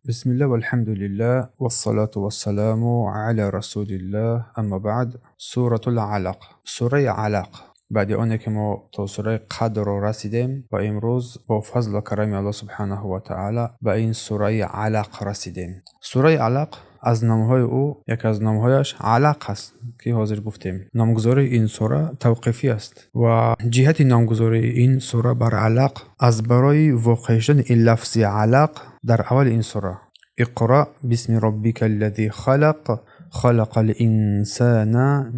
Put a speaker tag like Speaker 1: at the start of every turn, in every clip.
Speaker 1: بسم الله والحمد لله والصلاة والسلام على رسول الله، اما بعد. سورة العلق، сураи Алақ. Баъди оне ки мо то сураи Қадрро расидем ва имрӯз бо фазлу карами Аллоҳ субҳанаҳу ва таъала ба ин сураи Алақ расидем. Сураи Алақ аз номҳои ӯ, яке аз номҳояш Алақ аст, ки ҳозир гуфтем. Номгузории ин сура тавқифӣ аст ва ҷиҳати номгузории ин сура бар Алақ аз барои воқеъ шудани ин лафзи Алақ дар аввали ин сура: اقرأ باسم ربك الذي خلق، خلق الإنسان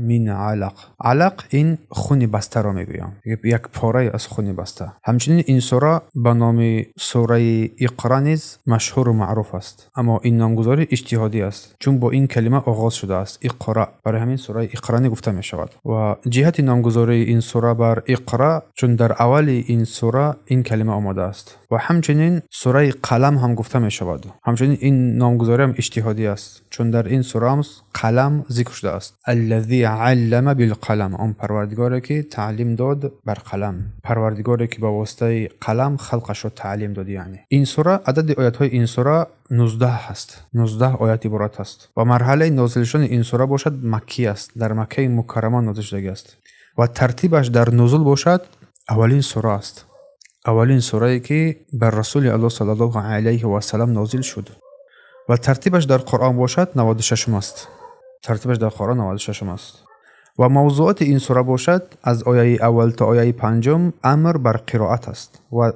Speaker 1: من علق. Алақ ин хуни бастаро мегӯям, як порае аз хуни баста. Ҳамчунин ин сура ба номи сураи Иқра низ машҳуру маъруф аст, аммо ин номгузорӣ иҷтиҳодӣ аст, чун бо ин калима оғоз шудааст, Иқра, барои ҳамин сураи Иқра гуфта мешавад. Ва ҷиҳати номгузории ин сура бар Иқра, чун дар аввали ин сура ин калима омадааст. Ва ҳамчунин сураи Қалам ҳам гуфта мешавад. Ҳамчунин ин номгузориам иҷтиҳодӣ аст, чун дар ин сураам қалам зикр шудааст. الذي علم بالقلم, он парвардигоре, ки таълим дод бар қалам, парвардигоре, ки ба воситаи қалам халқашро таълим дод. Яъне ин сура, адади оятҳои ин сура 19 аст, 19 оят иборат аст. Ва марҳалаи нозил шудани ин сура бошад, маккӣ аст, дар Маккаи Мукаррама нозил шудагӣ аст. Ва тартибаш дар нузул бошад, аввалин сура аст, аввалин сурае, ки бар Расули Аллоҳ саллаллоҳу алайҳи васалам нозил шуд. Ва тартибаш дар Қуръон бошад, 96-ум аст, тартибаш дар Қуръон 96-ум аст. Ва мавзуоти ин сура бошад, аз ояи аввал то ояи панҷум амр бар қироат аст ва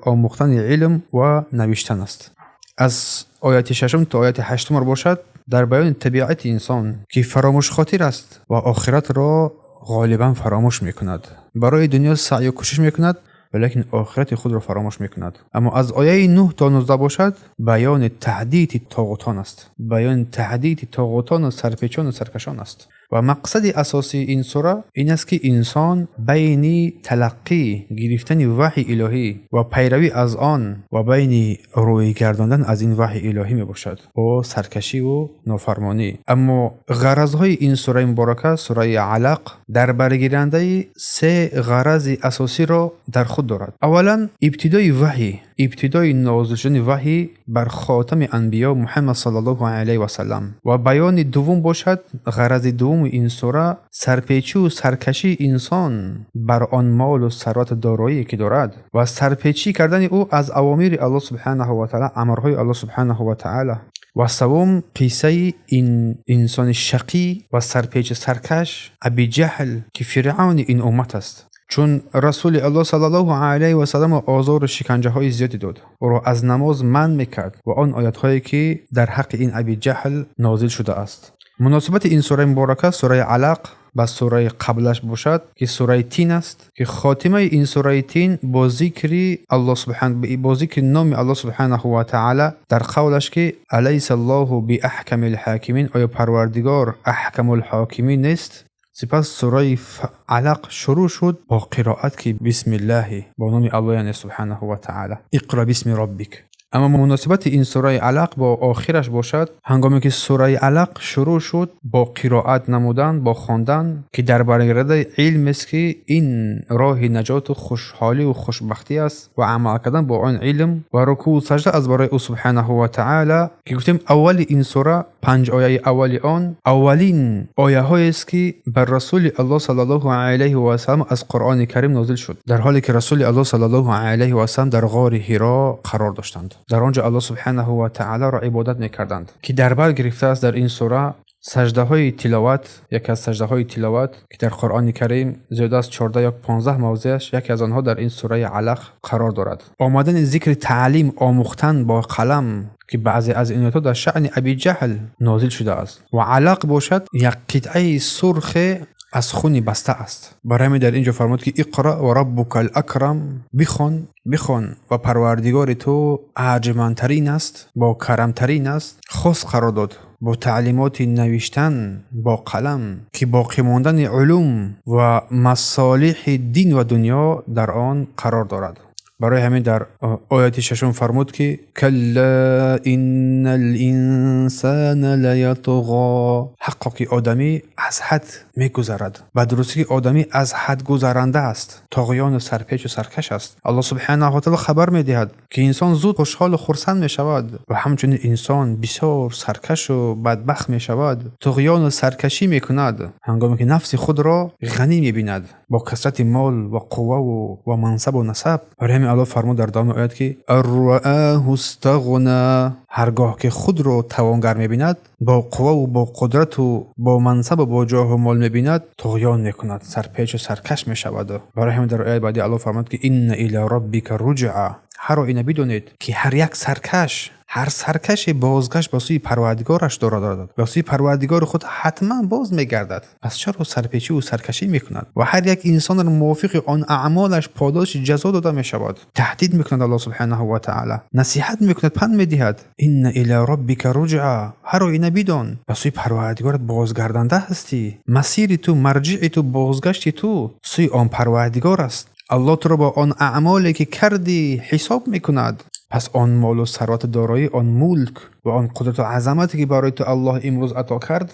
Speaker 1: омӯхтани илм ва навиштан аст. Аз ояти шашум то ояти ҳаштумро бошад, дар баёни табиати инсон, ки фаромӯшхотир аст ва охиратро ғолибан фаромӯш мекунад, барои дунё саъю кӯшиш мекунад, валекин охирати худро фаромӯш мекунад. Аммо аз ояи 9 то 19 бошад, баёни таҳдиди тоғутон аст, баёни таҳдиди тоғутону сарпечону саркашон аст. Ва мақсади асосии ин сура ин аст, ки инсон байни талаққӣ гирифтани ваҳйи илоҳӣ ва пайравӣ аз он ва байни рӯй гардондан аз ин ваҳйи илоҳӣ мебошад бо саркашиву нофармонӣ. Аммо ғаразҳои ин сураи муборака, сураи Алақ, дар баргирандаи се ғарази асосиро дар худ дорад. Аввалан, ибтидои ваҳй, ибтидои нозил шудани ваҳй бар хотами анбиё Муҳаммад саллаллоҳу алайҳи васаллам. Ва баёни дуввум бошад, ғарази дуввуми ин сура сарпечиву саркашии инсон бар он молу сарвату дороие, ки дорад, ва сарпечӣ кардани ӯ аз авомири Аллоҳ субҳанаҳу ва таала, амрҳои Аллоҳ субҳанаҳу ва таала. Ва саввум, қиссаи ин инсони шақӣ ва сарпечу саркаш Абиҷаҳл, ки фиръавни ин уммат аст, чун Расули Аллоҳ саллаллоҳу алайҳи васалламро озору шиканҷаҳои зиёде дод, ӯро аз намоз манъ мекард ва он оятҳое, ки дар ҳаққи ин Абиҷаҳл нозил шудааст. Муносибати ин сураи муборака, сураи Алақ, ба сураи қаблаш бошад, ки сураи Тин аст, ки хотимаи ин сураи Тин бо зикри Аллоҳ субҳан, бо зикри номи Аллоҳ субҳанаҳу ва таала дар қавлаш, ки أليس الله بأحكم الحاكمين, оё Парвардигор аҳкамул ҳокимин нест? Сипас сураи Алақ шурӯъ шуд бо қироат, ки بسم الله, бо номи Аллоҳ, яъне субҳанаҳу ва таала, اقرأ باسم ربك. Аммо муносибати ин сураи Алақ бо охираш бошад, ҳангоме ки сураи Алақ шурӯъ шуд бо қироат намудан, бо хондан, ки дар баргирдаи илмест, ки ин роҳи наҷоту хушҳолию хушбахтӣ аст, ва амал кардан бо он илм ва рукӯъу сажда аз барои ӯ субҳанаҳу ва таала, ки гуфтем, аввали ин сура, панҷ ояи аввали он аввалин ояҳоест, ки бар Расули Аллоҳ саллаллоҳу алайҳи васалам аз Қуръони Карим нозил шуд, дар ҳоле ки Расули Аллоҳ саллаллоҳу алайҳи васалам дар ғори Ҳиро қарор доштанд. Дар он ҷо Аллоҳ субҳанаҳу ва тааларо ибодат мекарданд, ки дар бар гирифтааст дар ин сура саждаҳои тиловат, яке аз саждаҳои тиловат, ки дар Қуръони Карим зиёда аз 14 ё 15 мавзеаш, яке аз онҳо дар ин сураи Алақ қарор дорад. Омадани зикри таълим, омӯхтан бо қалам, ки баъзе аз ин оятҳо дар шаъни Абиҷаҳл нозил шудааст. Ва алақ бошад, як қитъаи сурхе аз хуни баста аст. Барои ҳамин дар ин ҷо фармуд, ки اقرأ وربك الأكرم, бихон, бихон ва Парвардигори ту арҷмандтарин аст, бо карамтарин аст. Хос қарор дод бо таълимоти навиштан бо қалам, ки боқӣ мондани улум ва масолиҳи дин ва дунё дар он қарор дорад. Барои ҳамин дар ояти шашум фармуд, ки калла иннал инсана лаятғо, ҳаққо ки одамӣ аз ҳад мегузарад. Ба дурустӣ ки одамӣ аз ҳад гузаранда аст, тоғиёну сарпечу саркаш аст. Аллоҳ субҳанаҳу ва таъоло хабар медиҳад, ки инсон зуд хушҳолу хурсанд мешавад ва ҳамчунин инсон бисёр саркашу бадбахт мешавад, туғёну саркашӣ мекунад, ҳангоме ки нафси худро ғанӣ мебинад бо касрати мол ва қувваву ва мансабу насаб. Барои ҳамин Аллоҳ фармуд дар давоми оят, ки аррааху стағна, ҳаргоҳ ки худро тавонгар мебинад, бо қувваву бо қудрату бо мансабу бо ҷоҳу мол мебинад, туғён мекунад, сарпечу саркаш мешавад. Барои ҳамин дар ояти баъдӣ Аллоҳ фармуд, ки инна ила роббика руҷъа, ҳаро ина бидонед, ки ҳар як саркаш, ҳар саркаше бозгашт ба сӯи Парвардигораш дорад, ба сӯи Парвардигори худ ҳатман боз мегардад. Пас чаро сарпечиву саркашӣ мекунад? Ва ҳар як инсонро мувофиқи он аъмолаш подоши ҷазо дода мешавад. Таҳдид мекунад Аллоҳ субҳанаҳу ва таъала, насиҳат мекунад, панд медиҳад. Инна ила роббика руҷъа, ҳаро ина бидон, ба сӯи Парвардигорат бозгарданда ҳастӣ. Масири ту, марҷии ту, бозгашти ту сӯи он Парвардигор аст. Аллоҳ туро бо он аъмоле ки кардӣ ҳисоб мекунад. Пас он молу сарвату дороӣ, он мулк ва он қудрату азамате ки барои ту Аллоҳ имрӯз ато кард,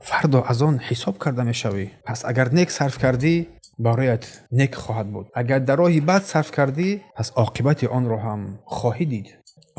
Speaker 1: фардо аз он ҳисоб карда мешавӣ. Пас агар нек сарф кардӣ, бароят нек хоҳад буд. Агар дар роҳи бад сарф кардӣ, пас оқибати онро ҳам хоҳӣ дид,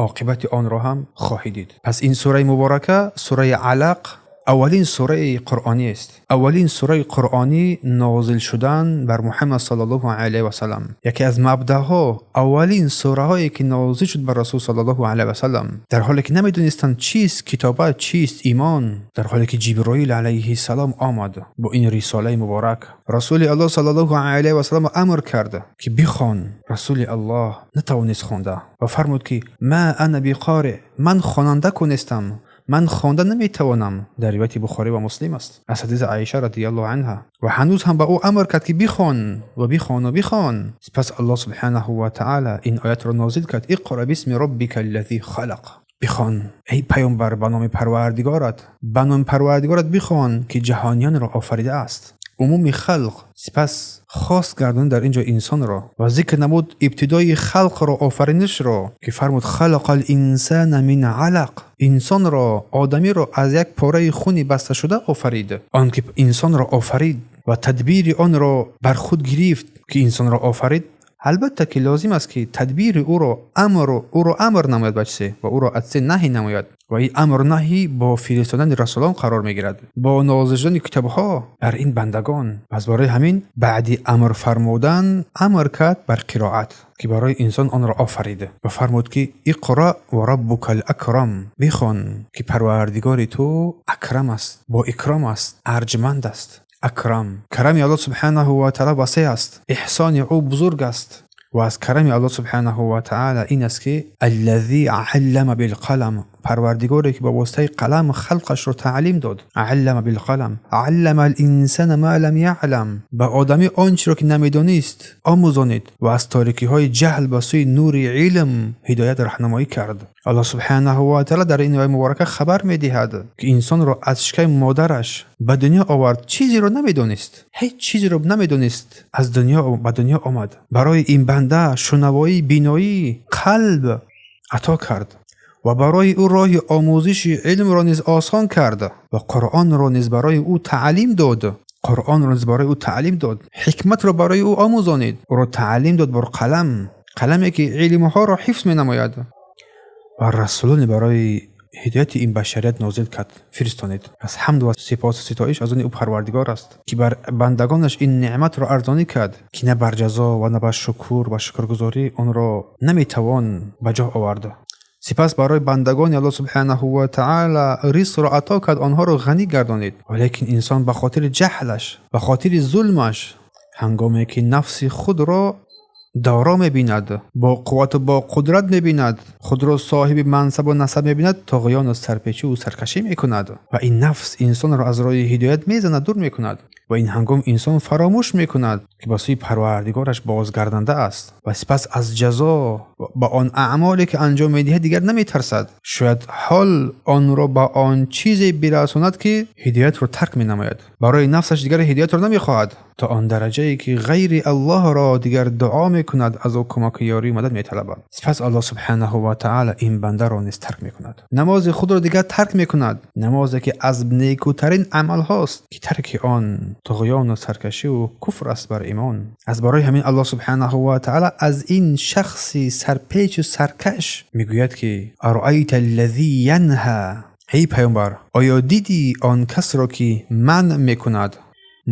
Speaker 1: оқибати онро ҳам хоҳӣ дид. Пас ин сураи муборака, сураи Алақ, аввалин сураи қуръонӣ аст. Аввалин сураи қуръонӣ нозил шудан бар Муҳаммад саллаллоҳу алайҳи васалам. Яке аз мабдаъҳо, аввалин сураҳое ки нозил шуд бар Расул саллаллоҳу алайҳи васалам, дар ҳоле ки намедонистанд чист китобат, чист имон, дар ҳоле ки Ҷиброил алайҳиссалом омад бо ин рисолаи муборак, Расули Аллоҳ саллаллоҳу алайҳи васалам амр кард, ки бихон. Расули Аллоҳ натавонист хонда ва фармуд, ки ма ана биқоре, ман хонанда ку нестам, ман хонда наметавонам. Дар ривояти Бухорӣ ва Муслим аст аз ҳадиси Аиша радиаллоҳу анҳа. Ва ҳанӯз ҳам ба ӯ амр кард, ки бихон ва бихону бихон. Сипас Аллоҳ субҳанаҳу ва таъала ин оятро нозил кард: иқра бисми роббика аллазӣ халақ, бихон, эй паёмбар, ба номи Парвардигорат, ба номи Парвардигорат бихон, ки ҷаҳониёнро офаридааст, умуми халқ. Сипас хос гардонид дар ин ҷо инсонро ва зикр намуд ибтидои халқро, офаринишро, ки фармуд: халақал инсана мин алақ, инсонро, одамиро аз як пораи хуни басташуда офарид. Он ки инсонро офарид ва тадбири онро бар худ гирифт, ки инсонро офарид, албатта ки лозим аст, ки тадбири ӯро, амру ӯро амр намояд ба чизе ва ӯро аз чизе наҳӣ намояд. Ва ин амру наҳӣ бо фиристодани расулон қарор мегирад, бо нозил шудани китобҳо бар ин бандагон. Пас барои ҳамин баъди амр фармудан амр кард бар қироат, ки барои инсон онро офарид, ва фармуд, ки иқра ва роббука акрам, бихон, ки Парвардигори ту акрам аст, бо икром аст, арҷманд аст. Акрам, карами Аллоҳ субҳанаҳу ва таъала васеъ аст, эҳсони ӯ бузург аст. Ва аз карами Аллоҳ субҳанаҳу ва таъала ин аст, ки аллазӣ аллама билқалам, Парвардигоре ки ба воситаи қалам халқашро таълим дод. Аллама билқалам, аллама алинсана ма лам яълам, ба одамӣ он чиро ки намедонист омӯзонид ва аз торикиҳои ҷаҳл ба сӯи нури илм ҳидоят, раҳнамоӣ кард. Аллоҳ субҳанаҳу ва таъала дар ин ояи муборака хабар медиҳад, ки инсонро аз шиками модараш ба дунё овард, чизеро намедонист, ҳеҷ чизеро намедонист, аз дунё ба дунё омад, барои ин банда шунавоӣ, биноӣ, қалб ато кард ва барои ӯ роҳи омӯзиши илмро низ осон кард ва Қуръонро низ барои ӯ таълим дод, Қуръонро низ барои ӯ таълим дод, ҳикматро барои ӯ омӯзонид, ӯро таълим дод бо қалам, қаламе ки илмҳоро ҳифз менамояд, ва расулоне барои ҳидояти ин башарият нозил кард, фиристонид. Пас ҳамду ва сипосу ситоиш аз они ӯ Парвардигор аст, ки бар бандагонаш ин неъматро арзонӣ кард, ки на бар ҷазо ва на бар шукур ва шукргузорӣ онро наметавон ба ҷо овард. Сипас барои бандагони Аллоҳ субҳанаҳу ва таъала ризқро ато кард, онҳоро ғанӣ гардонид. Валекин инсон ба хотири ҷаҳлаш, ба хотири зулмаш, ҳангоме ки нафси худро доро мебинад, бо қуввату бо қудрат мебинад, худро соҳиби мансабу насаб мебинад, туғёну сарпечиву саркашӣ мекунад ва ин нафс инсонро аз роҳи ҳидоят мезанад, дур мекунад. Ва ин ҳангом инсон фаромӯш мекунад, ки ба сӯи Парвардигораш бозгарданда аст ва сипас аз ҷазо ба он аъмоле ки анҷом медиҳад дигар наметарсад. Шояд ҳол онро ба он чизе бирасонад, ки ҳидоятро тарк менамояд. Барои нафсаш дигар ҳидоятро намехоҳад, то он дараҷае ки ғайри Аллоҳро дигар дуо мекунад, аз ӯ кӯмаку ёрию мадад металабад. Сипас Аллоҳ субҳанаҳу ва таъоло ин бандаро низ тарк мекунад. Намози худро дигар тарк мекунад. Намозе ки аз некӯтарин амалҳост, ки тарки он туғёну саркашиву куфр аст бар имон. Аз барои ҳамин Аллоҳ субҳанаҳу ва таъоло аз ин шахси сарпечу саркаш мегӯяд, ки араайта аллазӣ янҳа, эй паёмбар, оё дидӣ он касро, ки манъ мекунад?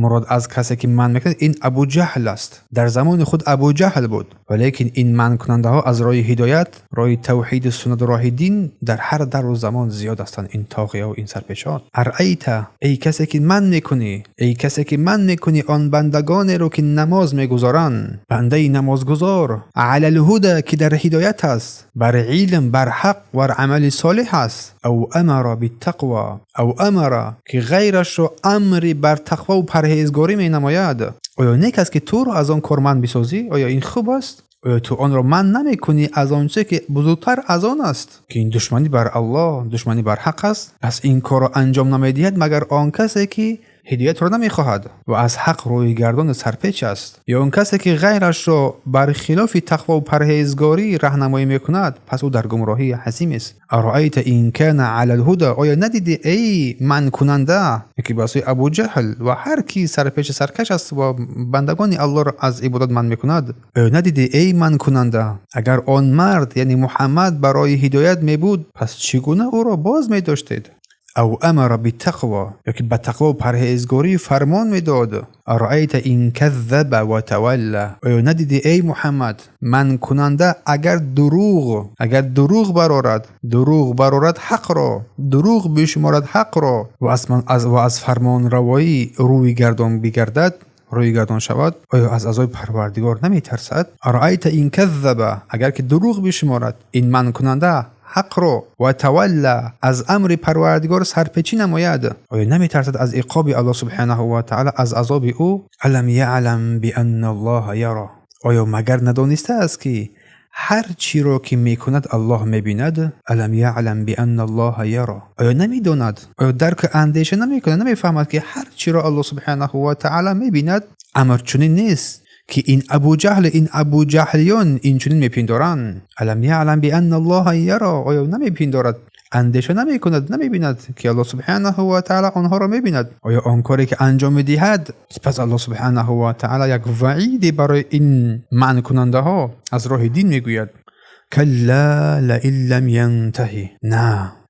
Speaker 1: Мурод аз касе ки манъ мекунад ин Абуҷаҳл аст. Дар замони худ Абуҷаҳл буд, валекин ин манъкунандаҳо аз роҳи ҳидоят, роҳи тавҳиду суннату роҳи дин дар ҳар дару замон зиёд ҳастанд, ин тоғияву ин сарпечон. Араайта, эй касе ки манъ мекунӣ, эй касе ки манъ мекунӣ он бандагонеро, ки намоз мегузоранд, бандаи намозгузор, алалҳуда, ки дар ҳидоят аст, бар илм, бар ҳақ, бар амали солеҳ аст, ав амара биттақво, ав амара, ки ғайрашро амри бар тақвову парҳезгорӣ менамояд. Оё нек аст, ки туро аз он кор манъ бисозӣ? Оё ин хуб аст? Оё ту онро манъ намекунӣ аз он чизе, ки бузургтар аз он аст, ки ин душманӣ бар Аллоҳ, душманӣ бар ҳақ аст? Пас ин корро анҷом намедиҳад, магар он касе, ки ҳидоятро намехоҳад ва аз ҳақ рӯйгардону сарпеч аст, ё он касе, ки ғайрашро бар хилофи тақвову парҳезгорӣ раҳнамоӣ мекунад, пас ӯ дар гумроҳии азим аст. Араайта ин кана алалҳуда, оё надидӣ, эй манъкунанда, ки ба сӯи Абуҷаҳл ва ҳар ки сарпечу саркаш аст ва бандагони Аллоҳро аз ибодат манъ мекунад, оё надидӣ, эй манъкунанда, агар он мард, яъне Муҳаммад, барои ҳидоят мебуд, пас чӣ гуна ӯро боз медоштед? Ав амара биттақво, ё ки ба тақвову парҳезгорӣ фармон медод. Араайта ин каззаба ва тавалла, оё надидӣ, эй Муҳаммад, манъкунанда, агар дурӯғ барорад, дурӯғ барорад ҳақро, дурӯғ бишуморад ҳақро ва аз фармонравоӣ рӯй гардон бигардад, рӯйгардон шавад, оё аз азоби Парвардигор наметарсад? Араайта ин каззаба, агар ки дурӯғ бишуморад ин манъкунанда ҳақро, ва тавалла, аз амри Парвардигор сарпечӣ намояд, оё наметарсад аз иқоби Аллоҳ субҳанаҳу ва таъоло, аз азоби ӯ? Алам яълам бианна Аллоҳа яро, оё магар надонистааст, ки ҳар чиро ки мекунад, Аллоҳ мебинад? Алам яълам бианна Аллоҳа яро, оё намедонад, оё дарку андеша намекунад, намефаҳмад, ки ҳар чиро Аллоҳ субҳанаҳу ва таъоло мебинад? Амр чунин нест, ки ин Абуҷаҳл, ин абуҷаҳлиён инчунин мепиндоранд. Алам яълам бианна Аллоҳа яро, оё намепиндорад, андеша намекунад, намебинад, ки Аллоҳ субҳанаҳу ва таъоло онҳоро мебинад? Оё он коре ки анҷом медиҳад? Сипас Аллоҳ субҳанаҳу ва таъоло як ваиде барои ин манъкунандаҳо аз роҳи дин мегӯяд: калла лаин лам янтаҳи, на,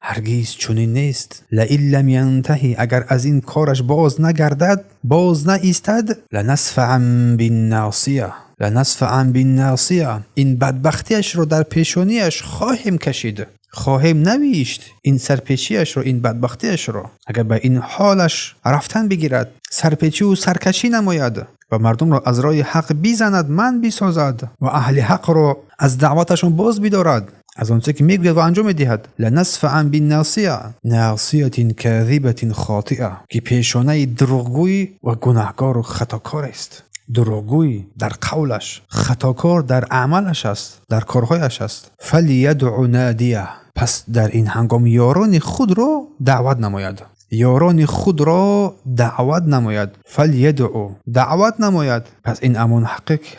Speaker 1: ҳаргиз чунин нест, лаин лам янтаҳи, агар аз ин кораш боз нагардад, боз наистад, ланасфаан бинносия, ланасфаан бинносия, ин бадбахтиашро дар пешониаш хоҳем кашид, хоҳем навишт ин сарпечиашро, ин бадбахтиашро, агар ба ин ҳолаш рафтан бигирад, сарпечиву саркашӣ намояд ва мардумро аз роҳи ҳақ бизанад, манъ бисозад ва аҳли ҳақро аз даъваташон боз бидорад, аз он чизе ки мегӯяд ва анҷом медиҳад. Ланасфаан бинносия, носиятин козибатин хотиа, ки пешонаи дурӯғгӯй ва гунаҳкору хатокор аст. Дурӯғгӯй дар қавлаш, хатокор дар амалаш аст, дар корҳояш аст. Фалядъу надия, пас дар ин ҳангом ёрони худро даъват намояд, ёрони худро даъват намояд, фалядъу, даъват намояд. Пас ин амон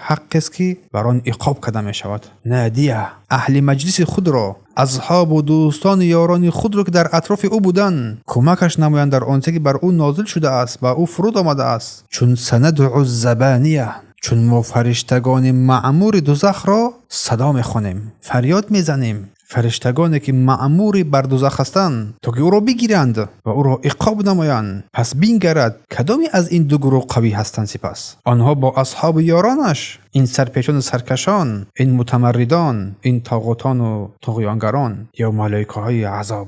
Speaker 1: ҳаққест, ки бар он иқоб карда мешавад. Надия, аҳли маҷлиси худро, асҳобу дӯстони ёрони худро, ки дар атрофи ӯ буданд, кӯмакаш намоянд дар он чизе ки бар ӯ нозил шудааст, ба ӯ фуруд омадааст. Чун санадъу забания, чун мо фариштагони маъмури дузахро садо мехонем, фарёд мезанем, фариштагоне ки маъмури бар дузах ҳастанд, то ки ӯро бигиранд ва ӯро иқоб намоянд. Пас бингарад, кадоме аз ин ду гурӯҳ қавӣ ҳастанд. Сипас онҳо бо асҳобу ёронаш, ин сарпечону саркашон, ин мутамарридон, ин тоғутону туғёнгарон ё малоикаҳои азоб.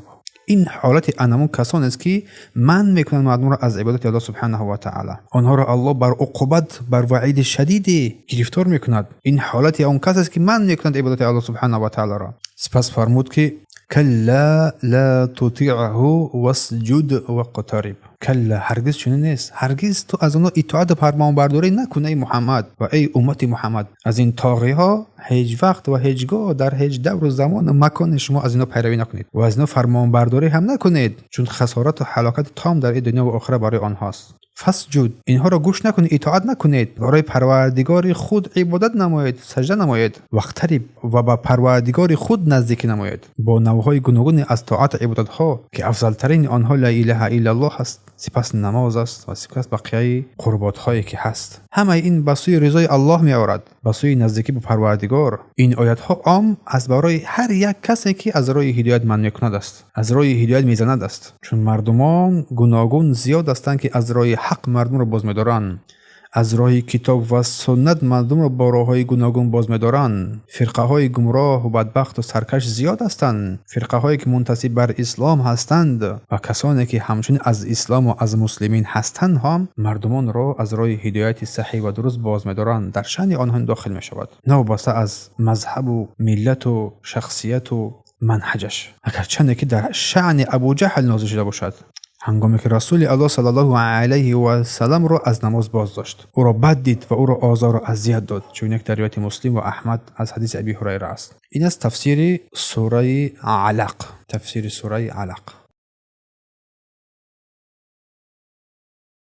Speaker 1: Ин ҳолати анамун касонест, ки манъ мекунанд мардумро аз ибодати Аллоҳ субҳанаҳу ва таъала. Онҳоро Аллоҳ бар уқубат, бар ваиди шадиде гирифтор мекунад. Ин ҳолати он касест, ки манъ мекунад ибодати Аллоҳ субҳанаҳу ва тааларо. Сипас фармуд, ки калла ла тутиъҳу васҷуд вақтариб. Калла, ҳаргиз чунин нест. Ҳаргиз ту аз онҳо итоат ва фармонбардорӣ накун, эй Муҳаммад ва эй уммати Муҳаммад. Аз ин тоғиҳо ҳеҷ вақт ва ҳеҷ гоҳ дар ҳеҷ давру замону маконе шумо аз инҳо пайравӣ накунед ва аз инҳо фармонбардорӣ ҳам накунед, чун хасорату ҳалокати том дар ин дунё ва охират барои онҳост. Фасҷуд, инҳоро гӯш накунед, итоат накунед, барои Парвардигори худ ибодат намоед, саҷда намоед. Вақтариб, ва ба Парвардигори худ наздикӣ намоед бо навъҳои гуногуне аз тоату ибодатҳо, ки афзалтарини онҳо ла илаҳа иллаллоҳ аст, сипас намоз аст ва сипас бақияи қурботҳое ки ҳаст. Ҳамаи ин ба сӯи ризои Аллоҳ меорад, ба сӯи наздикӣ ба Парвардигор. Ин оятҳо ом аз барои ҳар як касе ки аз роҳи ҳидоят манъ мекунад аст, аз роҳи ҳидоят мезанад аст, чун мардумон гуногун зиёд ҳастанд, ки аз роҳи ҳақ мардумро боз медоранд, аз роҳи китоб ва суннат мардумро бо роҳҳои гуногун боз медоранд. Фирқаҳои гумроҳу бадбахту саркаш зиёд ҳастанд, фирқаҳое ки мунтасиб бар ислом ҳастанд ва касоне ки ҳамчунин аз ислому аз муслимин ҳастанд ҳам мардумонро аз роҳи ҳидояти саҳеҳ ва дуруст боз медоранд. Дар шаъни онҳо дохил мешавад, новобаста аз мазҳабу миллату шахсияту манҳаҷаш, агарчанде ки дар шаъни Абуҷаҳл нозил шуда бошад, ҳангоме ки Расули Аллоҳ саллаллоҳу алайҳи васалламро аз намоз боздошт, ӯро бад дид ва ӯро озору азият дод, чун як дар ривояти Муслим ва Аҳмад аз ҳадиси Аби Ҳурайра аст. Ин аст тафсири сураи Алақ, тафсири сураи Алақ.